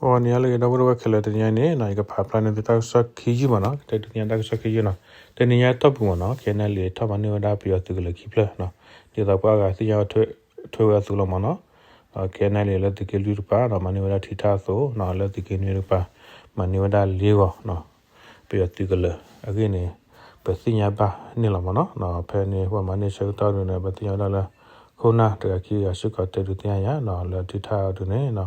ဂီၤနံၤဟါလၢအဂ့ၤ ဒီပုၢ်ဝဲၢ်ခဲလၢာ် တနံၤညါအံၤန့ၣ်နီၤ ယကဖးဖျါန့ၢ်သုတၢ်ကစီၣ်ခံယုၢ်မ့ၢ်နီၤ, ကတဲဒုးသ့ၣ်ညါတၢ်ကစီၣ်ခံယုၢ်နီၤ. တနံၤညါအတီၢ်ပူၤမ့ၢ်နီၤ ခဲနလံ ထီၣ်မၤန့ၢ်ဝဲဒၣ်ပယီၤသုးကလၢၤခံဖျၢၣ်နီၤ. ဒ်သိးပှၤအါဂၤသ့ၣ်ညါဝဲထွဲဝဲအသိးလီၤမ့ၢ်နီၤ. ဒီးခဲနလံလၢသုးက့လွံၢ်တကပၤနီၤ မၤန့ၢ်ဝဲဒၣ်ထံထၣ်အသိးနီၤ လၢသုးက့နွံတကပၤ မၤန့ၢ်ဝဲဒၣ်လ့ဂီၤနီၤ ပယီၤသုးကလၢၤအဂ့ၢ်န့ၣ် ပသ့ၣ်ညါဘၣ်န့ၣ်လီၤမ့ၢ်နီၤ. ဖဲန့ၣ်ပှၤမၤန့ၢ်ဆၢကတီၢ်ဒုးန့ၣ် ပသ့ၣ်ညါဝဲဒၣ်လၢ ခိၣ်နၢ်တဂၤခံဂၤစ့ၢ်ကီးတဲဒုးသ့ၣ်ညါယၤနီၤ လၢထံထၣ်အဒုးန့ၣ်နီၤ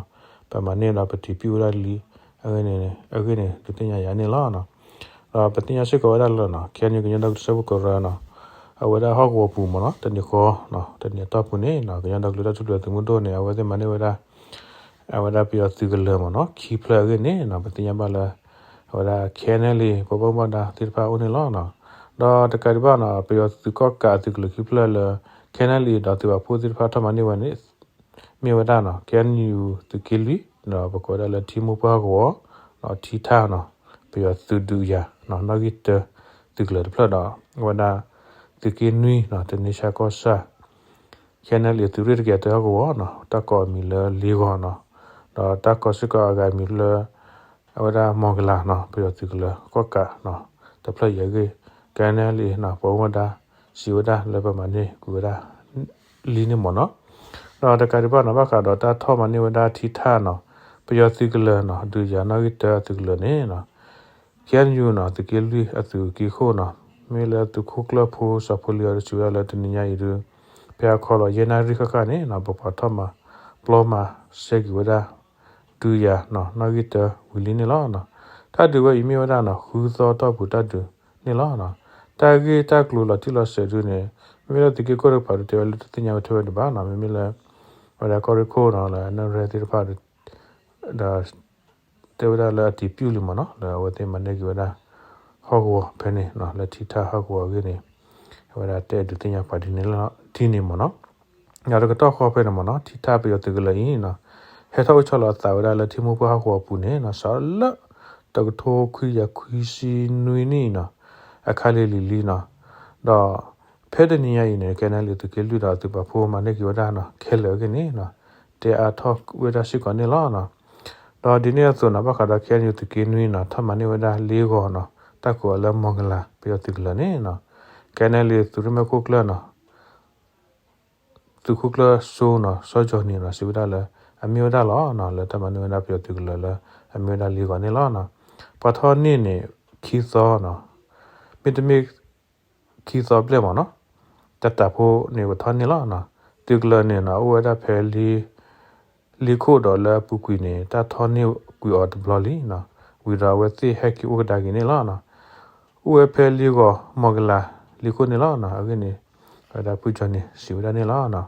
ပမၤန့ၢ်ဒီးပတံၤပံၣ်ဝဲဒၣ်လံ အဂ့ၢ်န့ၣ် အဂ့ၢ်န့ၣ် ဒုးသ့ၣ်ညါယၤန့ၣ်လီၤ. ဒီးပသ့ၣ်ညါစ့ၢ်ကီးဝဲဒၣ်လၢနီၤ ခဲနံၤကညီဒီကလုာ်စၢဖှိၣ်ကရၢနီၤ အဝဲဒၣ်ဟီၣ်ကဝီၤပူၤမ့ၢ်နီၤ တနံၤဃီ တနံၤအတီၢ်ပူၤန့ၣ်နီၤ ကညီဒီကလုာ်တၢ်ထူၣ်ဖျဲးသုးမုၢ်ဒိၣ်န့ၣ် အဝဲသ့ၣ်မၤန့ၢ်ဝဲဒၣ် အဝဲဒၣ်ပယီၤသုးကလၢၤမ့ၢ်နီၤ ခံဖျၢၣ်အဂ့ၢ်န့ၣ်နီၤ ပသ့ၣ်ညါဘၣ်လၢ အဝဲဒၣ် ခဲနလံ ပှၤဘၣ်မူဘၣ်ဒါသ့ၣ်တဖၣ်အိၣ်န့ၣ်လီၤ. ဒီးတကးဒံးဘၣ်နီၤ ပယီၤသုးကီၣ်ကးအသုးကလၢၤခံဖျၢၣ်လၢ ခဲနလံဒီးသုးပာ်ဖှိၣ်သ့ၣ်တဖၣ်ထီၣ်မၤန့ၢ်ဝဲန့ၣ် မ့ၢ်ဝဲဒၣ်နီၤ ခဲနယူၤသုးက့လွံၢ် ဒီးပကိးဝဲဒၣ်လၢထံမိၢ်ပှၢ်ဟီၣ်ကဝီၤ ဒီးထံထၣ်နီၤ ပယီၤသုးဒုးယၤနီၤ နီၣ်ဂံၢ်တၢသုးကလၢၤတဖျၢၣ်ဒီး အဝဲဒၣ် သုးက့နွံနီၤ တနံၤဆါကီၢ်ဆၣ် ခဲနလံသုးရ့ၣ်တကယၤတၢဟီၣ်ကဝီၤနီၤ တၢ်ကိးအမံၤလၢလ့ဂီၤနီၤ ဒီးတၢ်ကိးစ့ၢ်ကီးအဂၤအမံၤလၢ အဝဲဒၣ်မီၢ်ကလၤနီၤ ပယီၤသုးကလၢၤကီၣ်ကးနီၤ တဖျၢၣ်အံၤအဂ့ၢ် ခဲနလံနီၤ ပှၤဘၣ်မူဘၣ်ဒါ စံးဝဲဒၣ်လၢပမၤန့ၢ်ကွံာ်ဝဲဒၣ် လံန့ၣ်မ့ၢ်နီၤ. ဒီးတကးဒံးဘၣ်နီၤ ဘၣ်ဃးဒီးတၢ်ထီၣ်မၤန့ၢ်ဝဲဒၣ်ထံထၣ်နီၤ ပယီၤသုးကလၢၤနီၤ ဒုးယၤနီၣ်ဂံၢ်တၢသုးကလၢၤန့ၣ်နီၤ ခဲနယူၤနီၤ သုးက့လွံၢ်အသုးက့ခိၣ်နီၤ မ့ၢ်လၢသုးခိၣ်ကျၢၢ်ဖိစီၤဖိလံၤအီၤဒုးစံးဝဲဒၣ်လၢတနံၤညါအံၤဒုး ဖဲအခီလီၤယဲၢ်နၣ်ရံၣ်ဃၣ်ဃၣ်န့ၣ်နီၤ ပပှၤထီၣ်မၤပျီမၤစဲက့ၤဝဲဒၣ် ဒုးယၤနီၣ်ဂံၢ်တၢဝံၤလံန့ၣ်လီၤ. တၢ်ဒုးဝဲအံၤမ့ၢ်ဝဲဒၣ်နီၤ ဃုသီတီၢ်ပူၤတၢ်ဒုးန့ၣ်လီၤ. တၢ်ဂ့ၢ်တၢ်ကျိၤလီၤတံၢ်လီၤဆဲးဒုးန့ၣ် မ့မ့ၢ်လၢသုးက့ခိၣ်တကပၤဒုးတဲဝဲလၢတသ့ၣ်ညါဝဲထွဲဝဲဒံးဘၣ်နီၤ မ့မ့ၢ်လၢ ဝဲဒၣ်ကီၢ်ရ့ၣ်ခိၣ်နီၤ လၢအနရဲၣ်သ့ၣ်တဖၣ်ဒုး ဒီး တဲဝဲဒၣ်လၢအတံၤပျုၢ်လံမ့ၢ်နီၤ လၢအဝဲသ့ၣ်မၤန့ၢ်က့ၤဝဲဒၣ် ဟီၣ်ကဝီၤဖဲန့ၣ်နီၤ လၢထံထၣ်ဟီၣ်ကဝီၤအဂ့ၢ်န့ၣ် အဝဲဒၣ်တဲဒုးသ့ၣ်ညါပှၤဒ်န့ၣ်လီၤ ဒ်န့ၣ်မ့ၢ်နီၤ. ဒီးတကတီၢ်ဃီဖဲန့ၣ်မ့ၢ်နီၤ ထံထၣ်ပယီၤသုးကလၢၤအံၤနီၤ ဟဲထီၣ်အိၣ်ဆီလီၤအသးဝဲဒၣ်လၢထံမိၢ်ပှၢ်ဟီၣ်ကဝီၤပူၤန့ၣ်နီၤ စးလၢ တကထိခွံကယၤခွံဆံနွံနံၣ်နီၤ အခါလံၤလံၤလံနီၤ ဒီး ဖဲတနံၤညါအံၤန့ၣ် ခဲနလံသုးက့လွံၢ်ဒီးသုးပာ်ဖှိၣ်မၤန့ၢ်က့ၤဝဲဒၣ်နီၤ ခဲလၢာ်အဂ့ၢ်န့ၣ်နီၤ တဲအါထီၣ်ဝဲဒၣ်စ့ၢ်ကီးန့ၣ်လီၤ. ဒီးဒ်န့ၣ်အသိးနီၤ ဘၣ်ဃးဒီး ခဲနယူၤ သုးက့နွံနီၤ ထီၣ်မၤန့ၢ်ဝဲဒၣ်လ့ဂီၤနီၤ တၢ်ကိးအီၤလၢမီၢ်ကလၤ ပယီၤသုးကလၢၤန့ၣ်နီၤ ခဲနလံသုးရ့ၣ်မဲာ်ခိၣ်ကျၢၢ်နီၤ သုးခိၣ်ကျၢၢ်စိနီၤ စီၤကၠီၣ်နံၤနီၤ စံးဝဲဒၣ်လၢ အမ့ၢ်ဝဲဒၣ်လီၤနီၤ လၢတၢ်မၤန့ၢ်ဝဲဒၣ်ပယီၤသုးကလၢၤလၢ အမ့ၢ်ဝဲဒၣ်လ့ဂီၤန့ၣ်လီၤ. ပှၤထီၣ်န့ၢ်န့ၣ် ခံသီနီၤ မ့တမ့ၢ် ခံသီဘျဲၣ်မ့ၢ်နီၤ တၢ်တၢ်ဖိန့ၣ်ပထီၣ်န့ၢ်လီၤ. သုးကလၢၤန့ၣ်နီၤ အိၣ်ဝဲဒၣ်ဖဲ လ့ခိၣ်ဒီးလၢအပူၤကွံာ်န့ၣ် တၢ်ထီၣ်န့ၢ်ကွံာ်အီၤတဘျီလံနီၤ ဝံၤဒီးအဝဲသ့ၣ်ဟဲက့ၤအိၣ်ကဒါက့ၤန့ၣ်လီၤ. အိၣ်ဝဲဖဲလ့ဂီၤ မီၢ်ကလၤ လ့ခိၣ်န့ၣ်လီၤ. အဂ့ၢ်န့ၣ် အဝဲဒၣ်ဖုကၠီၣ်နံၤစံးဝဲဒၣ်န့ၣ်လီၤ.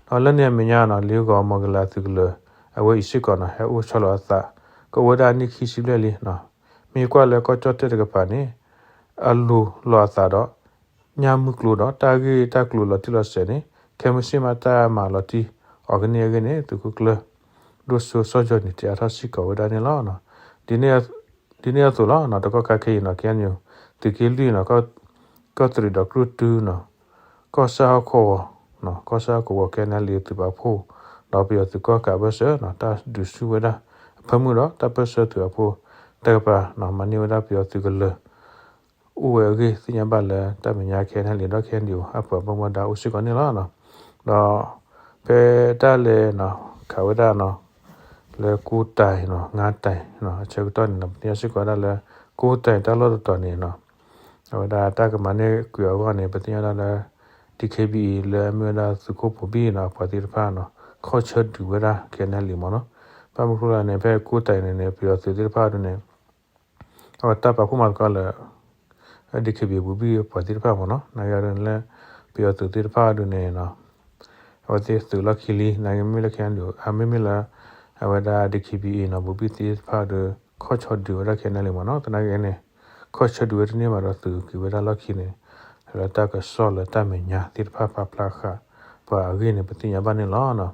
ဒီးလၢန့ၣ်အမဲာ်ညါနီၤ လ့ဂီၤမီၢ်ကလၤသုးကလၢၤ အဝဲအံၤစ့ၢ်ကီးနီၤ ဟဲအိၣ်ဆီလီၤအသး ကအိၣ်ဝဲဒၣ်နံၣ်ခံဆံဘျဲၣ်လံနီၤ. မ့ၢ်ကွၢ်လၢကီၢ်ကၠီၣ်တဲၣ်တကပၤန့ၣ် အလိၤလီၤအသးဒီး ညၣ်မုၢ်ကျိၤဒီး တၢ်ဂ့ၢ်တၢ်ကျိၤလီၤတံၢ်လီၤဆဲးန့ၣ် ခဲမုၢ်ဆ့ၣ်မးတၢ်မၤလီၤတံၢ်အီၤကန့ၢ်အဂ့ၢ်န့ၣ် သုးခိၣ်ကျၢၢ် ဒိၣ်စိစီၤကၠီၣ်နံၤ တဲအါထီၣ်စ့ၢ်ကီးဝဲဒၣ်န့ၣ်လီၤ. ဒ်န့ၣ်အသိးလီၤနီၤ တကီၢ်ခါခဲအံၤနီၤ ခဲအံၤ သုးက့လွံၢ်နီၤ ကီၢ်သူးရ့ၣ်ဒီးကြုၢ်တုနီၤ ကီၢ်စဲၣ်ဟီၣ်ကဝီၤ ကီၢ်စဲၣ်ဟီၣ်ကဝီၤ ခဲနလံသုးပာ်ဖှိၣ် ဒီးပယီၤသုးကီၣ်ကးဘၢၣ်စၢၤနီၤ တၢ်ဒုးဆူၣ်ဝဲဒၣ်အဖၢမုၢ်ဒီး တၢ်ပၢၢ်ဆၢသုးပာ်ဖှိၣ်တကပၤနီၤ မၤန့ၢ်ဝဲဒၣ်ပယီၤသုးကလၢၤ အိၣ်ဝဲအဂ့ၢ် သ့ၣ်ညါဘၣ်လၢတၢ်မဲာ်ညါ ခဲနလံဒီး ခဲနလံ အပှၤဘၣ်မူဘၣ်ဒါအိၣ်စ့ၢ်ကီးန့ၣ်လီၤ. ဒီးဖဲတၢ်လဲၤနီၤ ခးဝဲဒၣ်နီၤ လၢကိတၢ်နီၤ ငါးတၢ်နီၤ အဆၢကတီၢ်န့ၣ်နီၤ ပသ့ၣ်ညါစ့ၢ်ကီးဝဲဒၣ်လၢ ကိတၢ်တၢ်လီၢ်တတီၤန့ၣ်နီၤ အဝဲဒၣ်တၢ်ကမၤန့ၢ်ကွံာ်အဂီၢ်န့ၣ် ပသ့ၣ်ညါဝဲဒၣ်လၢ DKBA လၢအမ့ၢ်ဝဲဒၣ်သုးခိၣ်ဖိဘံၣ်နီၤ ပှၤသ့ၣ်တဖၣ်နီၤ ခီၣ်ဆၢဒုးဝဲဒၣ် ခဲနလံမ့ၢ်နီၤ ဘၣ်မနုၤအဃိလဲၣ်န့ၣ် ဖဲကိတၢ်န့ၣ်န့ၣ် ပယီၤသုးသ့ၣ်တဖၣ်ဒုးန့ၣ် အဝဲတၢ်ပာ်ဖှိၣ်မၤသကိးလၢ DKBA ဘူဘံၣ်ပှၤသ့ၣ်တဖၣ်မ့ၢ်နီၤ နာ်က့ဒ်န့ၣ်လၢ ပယီၤသုးသ့ၣ်တဖၣ်ဒုးန့ၣ်နီၤ အဝဲသ့ၣ်သုးလီၢ်ခံလံ နာ်က့မ့မ့ၢ်လၢ ခဲနဒုး အမ့မ့ၢ်လၢ အဝဲဒၣ် DKBA နီၤ ဘူဘံၣ်သ့ၣ်တဖၣ်ဒုး ခီၣ်ဆၢဒုးဝဲဒၣ် ခဲနလံမ့ၢ်နီၤ သနာ်က့န့ၣ် ခီၣ်ဆၢဒုးဝဲတန့ၢ်ဘၣ်ဒီးသုးက့ၤဝဲဒၣ်လီၢ်ခံန့ၣ် လၢတၢ်ကစီၣ်လၢတၢ်မဲာ်ညါသ့ၣ်တဖၣ်ပာ်ဖျါဃာ် ပှၤအဂ့ၢ်န့ၣ် ပသ့ၣ်ညါဘၣ်န့ၣ်လီၤ.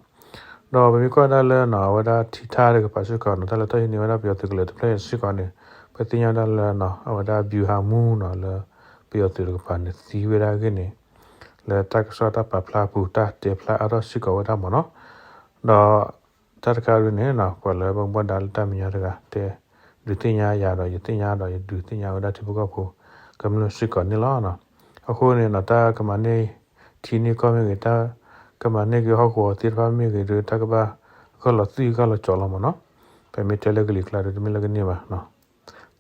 ဒီးပမ့ၢ်ကွၢ်ဒၣ်လၢနီၤ အဝဲဒၣ်ထံထၣ်တကပၤစ့ၢ်ကီးနီၤ တၢ်လဲၤထီၣ်ဟံးန့ၢ်ဝဲဒၣ်ပယီၤသုးကလၢၤတဖျၢၣ်စ့ၢ်ကီးန့ၣ် ပသ့ၣ်ညါဝဲဒၣ်လၢနီၤ အဝဲဒၣ် ဗျူဟာမှူး နီၤ လၢ ပယီၤသုးတကပၤန့ၣ် သံဝဲဒၣ်အဂ့ၢ်န့ၣ် လၢတၢ်ကစီၣ်တၢ်ပာ်ဖျါအပူၤ တၢ်တဲဖျါအါထီၣ်စ့ၢ်ကီးဝဲဒၣ်မ့ၢ်နီၤ ဒီး တၢ်တခါဒုန့ၣ်နီၤ ပှၤလၢဘၣ်မူဘၣ်ဒါလၢတၢ်မဲာ်ညါတဂၤ တဲဒုးသ့ၣ်ညါယၤဒီး ယသ့ၣ်ညါဒီး ယဒုးသ့ၣ်ညါဝဲဒၣ်ထံဖိကီၢ်ဖိကမျၢၢ်စ့ၢ်ကီးန့ၣ်လီၤ. အဃိန့ၣ်နီၤ တၢ်ကမၤန့ၢ်ထံန့ၢ်ကီၢ်မ့ၢ်ဂ့ၤ, တၢ်ကမၤန့ၢ်က့ၤဟီၣ်ကဝီၤသ့ၣ်တဖၣ်မ့ၢ်ဂ့ၤဒီး တၢ်ကဘၣ်ဂၢၢ်လီၤသွံၣ်ဂၢၢ်လီၤစီၤလီၤမ့ၢ်နီၤ. ပမ့ၢ်တဲလၢကလံၤကျါဒီး တမ့ၢ်လၢကန့ၢ်ဘၣ်နီၤ.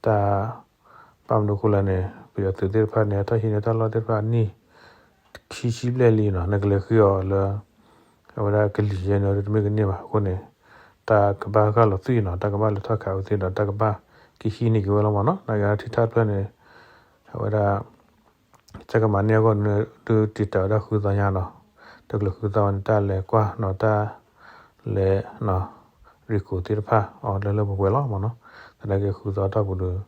တၢ် ဘၣ်မနုၤအဃိလဲၣ်န့ၣ် ပယီၤသုးသ့ၣ်တဖၣ်န့ၣ် အတၢ်ဟံးန့ၢ်တၢ်လီၢ်သ့ၣ်တဖၣ်အနံၣ်ခံဆံဘျဲၣ်လံနီၤ, နကလဲၤဃ့အီၤလၢ အဝဲဒၣ်ကလံၤယဲၢ်န့ၣ်ဒီး တမ့ၢ်ကန့ၢ်ဘၣ်. အဃိန့ၣ် တၢ်ကဘၣ်ဂၢၢ်လီၤသွံၣ်နီၤ, တၢ်ကဘၣ်လဲၤထီၣ်ခးအဝဲသ့ၣ်ဒီး တၢ်ကဘၣ်ကဟံးန့ၢ်က့ၤဝဲလီၤမ့ၢ်နီၤ. နာ်က့ထံထၣ်တဖျၢၣ်န့ၣ် အဝဲဒၣ် တၢ်ကမၤန့ၢ်အဂီၢ်န့ၣ် ဒုးတံာ်တာ်ဝဲဒၣ်ဃုသီညါနီၤ, တချုးဃုသီဝဲန့ၣ် တၢ်လဲၤကွၢ်နီၤ, တၢ်လဲၤ ရံၣ်ခိၣ်သ့ၣ်တဖၣ်အီၤလၢလၢပှဲၤပှဲၤလီၤမ့ၢ်နီၤ. သနာ်က့ဃုသီအတီၢ်ပူၤဒီး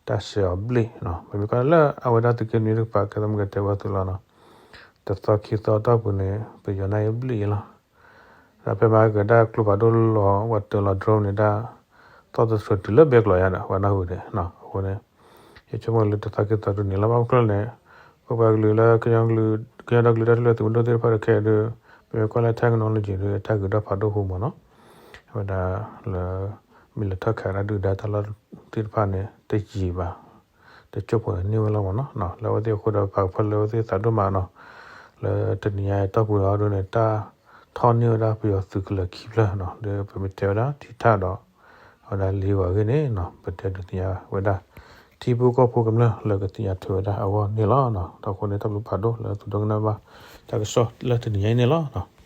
တၢ်စဲးအီၤဘျ့ၣ်နီၤ. ပမ့ၢ်ကွၢ်လၢအဝဲဒၣ်သုးက့နွံတကပၤ ကဲသးမုၢ်ကတဲဝဲသုးလီၤနီၤ, တသီခံသီအတီၢ်ပူၤန့ၣ် ပယီၤန့ၣ်အံၤဘျ့ၣ်အံၤလီၤ. ဒီးဖဲမဟါကဒီးတၢ်ကျိဖးဒိၣ်လီၤ ပှၤတၢၤလီၤ drone န့ၣ် တၢ်သီၣ်တထြၢၤတုၤလၢဘဲကျိးယါဒီး ပှၤနၢ်ဟူဒံးနီၤ. အဃိန့ၣ် ယဆိကမိၣ်လၢတသီခံသီဒုန့ၣ်လီၤ. ဘၣ်မနုၤအဃိလဲၣ်န့ၣ် ပပှၤကလုာ်လၢ ကညီဒီကလုာ်တၢ်ထူၣ်ဖျဲးသုးမုၢ်ဒိၣ်သ့ၣ်တဖၣ်ဒီးခဲအံၤဒီး ပမ့ၢ်ကွၢ်လၢ technology ဒီး တၢ်ဂ့ၤထီၣ်ဖးဒိၣ်ဖိမ့ၢ်နီၤ. အဝဲဒၣ်လၢ မ့ၢ်လဲၤထီၣ်ခးဒုၣ်ဒါတၢ်လီၢ်သ့ၣ်တဖၣ်န့ၣ် တယံာ်ဘၣ် တကၠိၢ်ဖိန့ၣ်န့ၢ်ဝဲလီၤမ့ၢ်နီၤ. လၢအဝဲသ့ၣ်အဃိဒီး ပာ်ကဖၢလၢအဝဲသ့ၣ်သးဒိၣ်မးနီၤ. လၢတနံၤညါအံၤတီၢ်ပူၤအံၤဒုန့ၣ် တၢ်ထီၣ်န့ၢ်ဝဲဒၣ်ပယီၤသုးကလၢၤခံဖျၢၣ်နီၤ. ဒီးပမ့ၢ်တဲဝဲဒၣ်ထံထၣ်ဒီး အဝဲဒၣ်လံဂီၤအဂ့ၢ်န့ၣ်နီၤ ပတဲဒုးသ့ၣ်ညါဝဲဒၣ် ထံဖိကီၢ်ဖိကမျၢၢ်လၢကသ့ၣ်ညါထွဲဝဲဒၣ်အဂီၢ်န့ၣ်လီၤ. ဒီးအဃိန့ၣ် တၢ်ဘျုးဖးဒိၣ်လၢသုဒိကနၣ်ဘၣ် တၢ်ကစီၣ်လၢတနံၤညါအံၤန့ၣ်လီၤ.